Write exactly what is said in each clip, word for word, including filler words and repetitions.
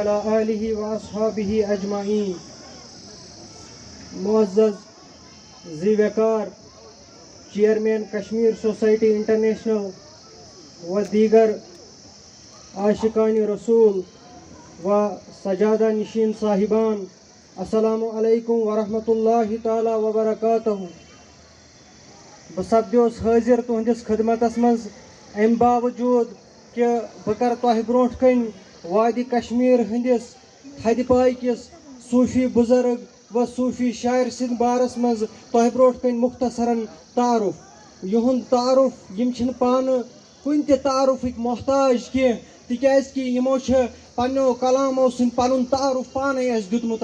وعلى آله وأصحابه أجمعين. معزز ذی وقار چیئرمین کشمیر سوسائٹی انٹرنیشنل و دیگر عاشقان رسول و سجادہ نشین صاحبان، السلام علیکم ورحمۃ اللہ تعالیٰ وبرکاتہ۔ بہٕ سپدیوس حٲضِر تُہنٛدِس خدمتس منٛز، امہِ باوجوٗد کہِ بہٕ کرٕ تۄہہِ برونٛٹھ کنہِ وادی کشمیر ہٕنٛدِس تھدِ پایہِ کِس صوٗفی بُزرگ و صوٗفی شاعر سٕنٛدِ بارس منٛز تۄہہِ برونٛٹھ کنہِ مختصرن تعارُف۔ یِہُنٛد تعارُف، یِم چھِنہٕ پانہٕ کُنہِ تہِ تعارُفٕکۍ محتاج کینٛہہ، تِکیازِ کہِ یِمو چھِ پننیو کلامو سۭتۍ پنُن تعارُف پانے اَسہِ دیُتمُت۔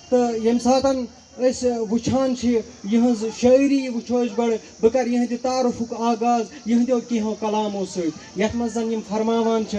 تہٕ ییٚمہِ ساتن أسۍ وٕچھان چھِ یِہٕنٛز شٲعری، وٕچھو أسۍ گۄڈٕ، بہٕ کرٕ یِہنٛدِ تعارُفُک آغاز یِہنٛدیو کینٛہو کلامو سۭتۍ، یتھ منٛز زن یِم فرماوان چھِ،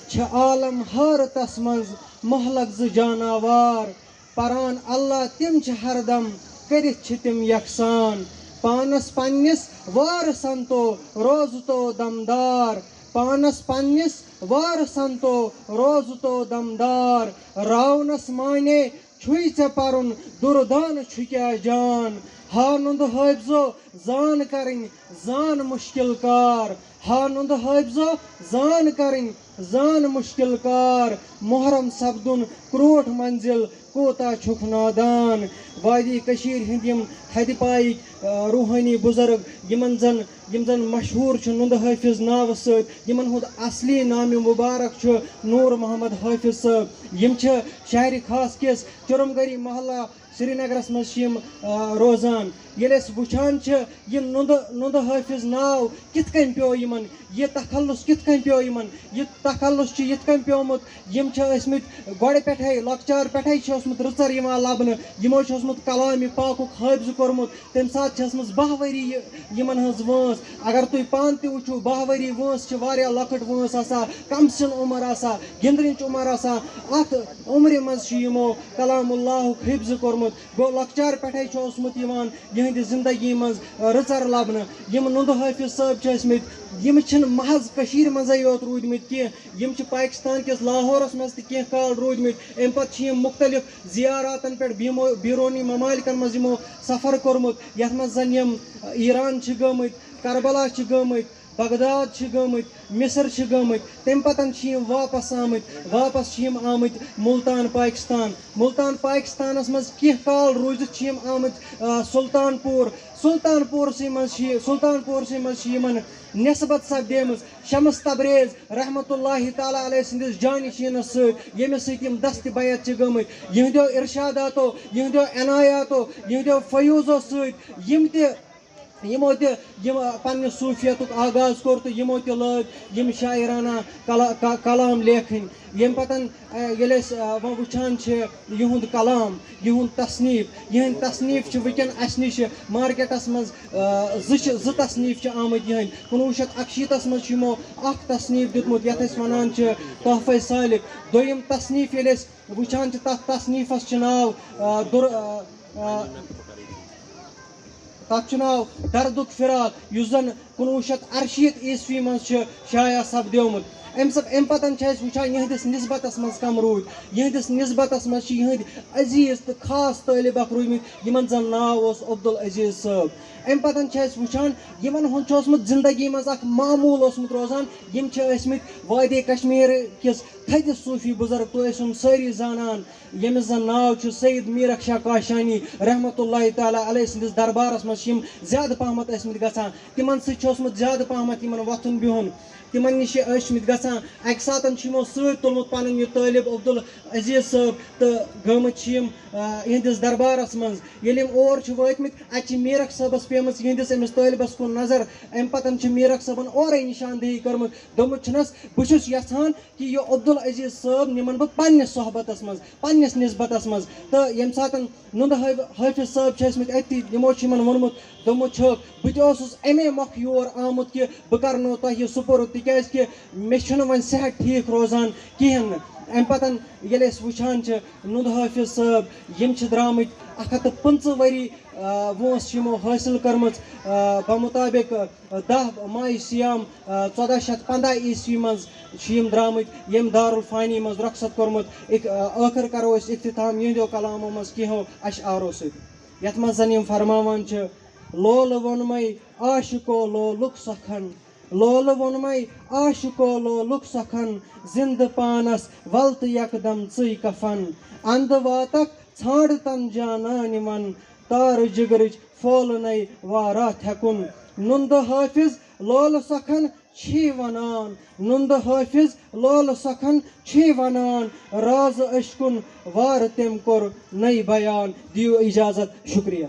چھِ عالم حٲرتس منٛز مہلک زٕ جاناوار، پران اللہ تِم چھِ ہردم، کٔرِتھ چھِ تِم یکسان۔ پانس پننِس وارٕ سنتو روزتو دمدار، پانس پننِس وارٕ سنتو روزتو دمدار۔ راونس معنی چھُے ژےٚ پرُن، دُردانہٕ چھُ کیٛاہ جان۔ ہا نُندٕ حٲفظو زان کرٕنۍ زان مُشکِل کار، ہا نُندٕ حٲفظو زان کرٕنۍ زان مُشکِل کار۔ محرم سپدُن کرٛوٹھ منزل، کوتاہ چھُکھ نادان۔ وادی کٔشیٖرِ ہٕنٛدۍ یِم تھدِ پایِکۍ، آ، روحٲنی بُزرگ، یِمن زن، یِم زن مشہوٗر چھِ نُندٕ حٲفظ ناوٕ سۭتۍ، یِمن ہُنٛد اصلی نامِ مُبارک چھُ نوٗر محمد حٲفظ صٲب۔ یِم چھِ شہرِ خاص کِس چُرمگری محلہ سرینگرس منٛز چھِ یِم، آ، روزان۔ ییٚلہِ أسۍ وٕچھان چھِ، یہِ نُندٕ، نُندٕ حٲفظ ناو کِتھ کٔنۍ پیوٚو یِمن، یہِ تخلص کِتھ کٔنۍ پیوٚو یِمن، یہِ تخلص چھُ یِتھ کٔنۍ پیوٚمُت، یِم چھِ ٲسمٕتۍ گۄڈٕ پٮ۪ٹھَے، لۄکچار پٮ۪ٹھَے چھِ اوسمُت رٕژر یِوان لبنہٕ، یِمو چھُ اوسمُت کلامِ پاکُک حٲفظ کوٚرمُت۔ تَمہِ ساتہٕ چھِ ٲسمٕژ باہ ؤری یہِ، یِمن ہٕنٛز وٲنٛس۔ اگر تُہۍ پانہٕ تہِ وٕچھِو، باہ ؤری وٲنٛس چھِ واریاہ لۄکٕٹ وٲنٛس آسان، کم سِن عمر آسان، گِنٛدرِنچ عمر آسان۔ اتھ عمرِ منٛز چھُ یِمو کلام اللہُک حفظ کوٚرمُت۔ گوٚو، لۄکچار پٮ۪ٹھَے چھُ اوسمُت یِوان یِہٕنٛدِ زِندگی منٛز، آ، رٕژر لبنہٕ۔ یِم نُندٕ حٲفظ صٲب چھِ ٲسمٕتۍ، یِم چھِنہٕ محض کٔشیٖرِ منٛزَے یوت روٗدۍمٕتۍ کینٛہہ، یِم چھِ پاکِستان کِس لاہورَس منٛز تہِ کینٛہہ کال روٗدۍمٕتۍ۔ اَمہِ پَتہٕ چھِ یِم مُختلف زیاراتَن پٮ۪ٹھ بیٖمو-، بیروٗنی ممالکَن منٛز یِمو سفر کوٚرمُت، یَتھ منٛز زَن یِم ایران چھِ گٔمٕتۍ، کربلا چھِ گٔمٕتۍ، بغداد چھِ گٔمٕتۍ، مصر چھِ گٔمٕتۍ، تَمہِ پَتَن چھِ یِم واپَس آمٕتۍ، واپَس چھِ یِم آمٕتۍ مُلتان پاکِستان۔ مُلتان پاکِستانَس منٛز کینٛہہ کال روٗزِتھ چھِ یِم آمٕتۍ، آ، سُلطان پوٗر۔ سُلطان پوٗرسٕے منٛز چھِ یہِ، سُلطان پوٗرسٕے منٛز چھِ یِمَن نسبت سپدیمٕژ شمس تبریز رحمتہ اللہ تعالیٰ علیہ سٕنٛدِس جانشیٖنَس سۭتۍ، ییٚمِس سۭتۍ یِم دست بیعت چھِ گٔمٕتۍ۔ یِہٕنٛدیو ارشاداتو، یِہٕنٛدیو عنایاتو، یِہٕنٛدیو فیوضو سۭتۍ یِم تہِ یِمو تہِ یِم، آ، پننہِ صوٗفیتُک آغاز کوٚر تہٕ یِمو تہِ لٲگۍ یِم شاعرانہ کلا-، کا-، کلام لیکھٕنۍ۔ ییٚمہِ پتن، آ، ییٚلہِ أسۍ، آ، وۄنۍ وٕچھان چھِ یِہُنٛد کلام، یِہُنٛد تصنیف، یِہٕنٛدۍ تصنیف چھِ وٕنکٮ۪ن اسہِ نِش مارکیٹس منٛز، آ، زٕ چھِ، زٕ تصنیف چھِ آمٕتۍ یِہٕنٛدۍ۔ کُنوُہ شیٚتھ اکشیٖتس منٛز چھُ یِمو اکھ تصنیف دیُتمُت، یتھ أسۍ ونان چھِ تحفہ سالک۔ دوٚیِم تصنیف ییٚلہِ أسۍ وٕچھان چھِ، تَتھ تصنیٖفَس چھُ ناو، آ، دُر-، آ، آ، تَتھ چھُ ناو دردُک فراق، یُس زَن کُنوُہ شیٚتھ اَرشیٖتھ عیسوی منٛز چھُ شایع سپدیومُت۔ اَمہِ سب-، اَمہِ پَتَن چھِ أسۍ وٕچھان یِہٕنٛدِس نسبتَس منٛز کَم روٗدۍ۔ یِہٕنٛدِس نسبتَس منٛز چھِ یِہٕنٛدۍ عزیٖز تہٕ خاص طٲلب اَکھ روٗدۍمٕتۍ، یِمَن زَن ناو اوس عبدالعزیٖز صٲب۔ اَمہِ پَتَن چھِ أسۍ وٕچھان، یِمَن ہُنٛد چھُ اوسمُت زِندگی منٛز اَکھ معموٗل اوسمُت روزان۔ یِم چھِ ٲسمٕتۍ وادی کشمیٖر کِس تھٔدِ صوٗفی بُزرگ، تُہۍ ٲسِو یِم سٲری زانان، ییٚمِس زَن ناو چھُ سید میٖرک شاہ کاشانی رحمتہ اللہ تعالیٰ علیہ سٕنٛدِس دربارَس منٛز چھِ یِم زیادٕ پَہمَتھ ٲسمٕتۍ گژھان۔ تِمَن سۭتۍ چھُ اوسمُت زیادٕ پَہمَتھ یِمَن وۄتھُن بِہُن۔ تِمَن نِش چھِ ٲسمٕتۍ گژھان۔ اَکہِ ساتَن چھُ یِمو سۭتۍ تُلمُت پَنُن یہِ طٲلب عبدالعزیٖز صٲب تہٕ گٲمٕتۍ چھِ یِم، آ، یِہِنٛدِس دربارَس منٛز۔ ییٚلہِ یِم اور چھِ وٲتمٕتۍ، اَتہِ چھِ میٖرک صٲبَس پیمٕژ یِہِنٛدِس أمِس طٲلبَس کُن نظر۔ اَمہِ پَتَن چھِ میٖرک صٲبَن اورَے نِشاندہی کٔرمٕژ، دوٚپمُت چھُنَس، بہٕ چھُس یَژھان کہِ یہِ عبدالعزیٖز صٲب نِمَن بہٕ پنٛنِس صحبتَس منٛز، پنٛنِس نسبتَس منٛز۔ تہٕ ییٚمہِ ساتَن نُندٕ حٲف-، حٲفظ صٲب چھِ ٲسمٕتۍ أتی، یِمو چھِ یِمَن ووٚنمُت، دوٚپمُت چھُکھ، بہٕ تہِ اوسُس اَمے مۄکھٕ یور آمُت کہِ بہٕ کَرنو تۄہہِ یہِ سُپُرُد، تِکیٛازِ کہِ مےٚ چھُنہٕ وۄنۍ صحت ٹھیٖک روزان کِہیٖنۍ نہٕ۔ اَمہِ پَتَن ییٚلہِ أسۍ وٕچھان چھِ نُندٕ حٲفظ صٲب، یِم چھِ درٛامٕتۍ اَکھ ہَتھ تہٕ پٕنٛژٕہ ؤری آ، وٲنٛس چھِ یِمو حٲصِل کٔرمٕژ، آ، بمطابق، آ، دَہ ماہِ صیام، آ، ژۄداہ شیٚتھ پنٛداہ عیسوی منٛز چھِ یِم درٛامٕتۍ، ییٚمۍ دارالفانی منٛز رۄخصت کوٚرمُت۔ اِک-، آ، ٲخٕر کرو أسۍ اختتام یِہنٛدیو کلامو منٛز کینٛہو اشعارو سۭتۍ، یَتھ منٛز زن یِم فرماوان چھِ، لولہٕ ووٚنمَے عاشقو لولُک سخن، لولہٕ ووٚنمَے عاشقو لولُک سخن، زِندٕ پانس ول تہٕ یکدم ژٕے کفن۔ اندٕ واتکھ ژھانٛڈ تن جانانہِ ون، تارٕ جگرٕچ پھولہٕ نے وارا تھٮ۪کُن۔ نُندٕ حٲفظ لولہٕ سخن چھی ونان، نُندٕ حٲفظ لولہٕ سخن چھی ونان، راز عشقُن وارٕ تٔمۍ کوٚر نے بیان۔ دِیِو اجازت، شکریہ۔